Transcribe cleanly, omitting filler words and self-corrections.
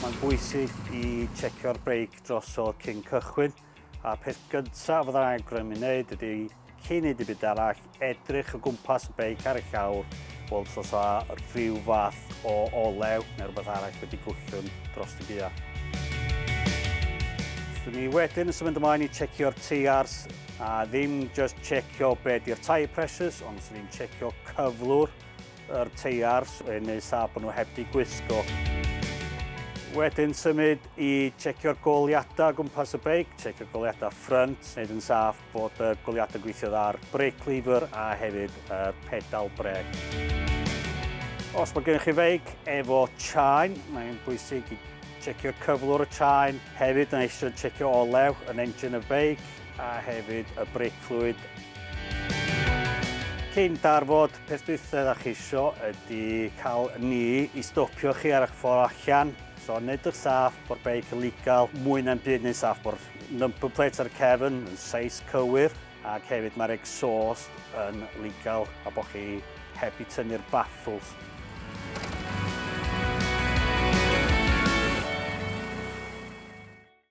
Mae'n bwysig i checio'r beic drosodd cyn cychwyn, a peth gyntaf fydda'n awgrymu wneud ydy, cyn neud dim byd arall, edrych o gwmpas y beic ar y llawr, weld os oes 'na rhyw fath o olew neu rhywbeth arall wedi gwllwng dros y bia. Swn i wedyn yn symud ymlaen i checio'r teiars, a ddim just checio be di'r tyre pressures, ond swn i'n checio cyflwr yr teiars yn neud saff bod nhw heb di gwisgo. Wedyn symud i checio'r goleuadau o gwmpas y beic, checio'r goleuadau ffrynt, neud yn saff bod y goleuadau'n gweithio dda ar brake lever a hefyd y pedal brêc. Os mae gennych chi feic efo chain, mae'n bwysig i checio cyflwr y chain. Hefyd yn eisiau checio olew yn engine y beic a hefyd y brake fluid. Cyn darfod, peth dwytha ydych chi isio ydy cael ni i stopio chi ar eich ffordd allan. So, wneud yn saff bod beic yn legal, mwy na'n byd neu saff bod number plate ar y cefn yn seis cywir ac hefyd mae'r exhaust yn legal a bod chi heb i tynnu'r baffles.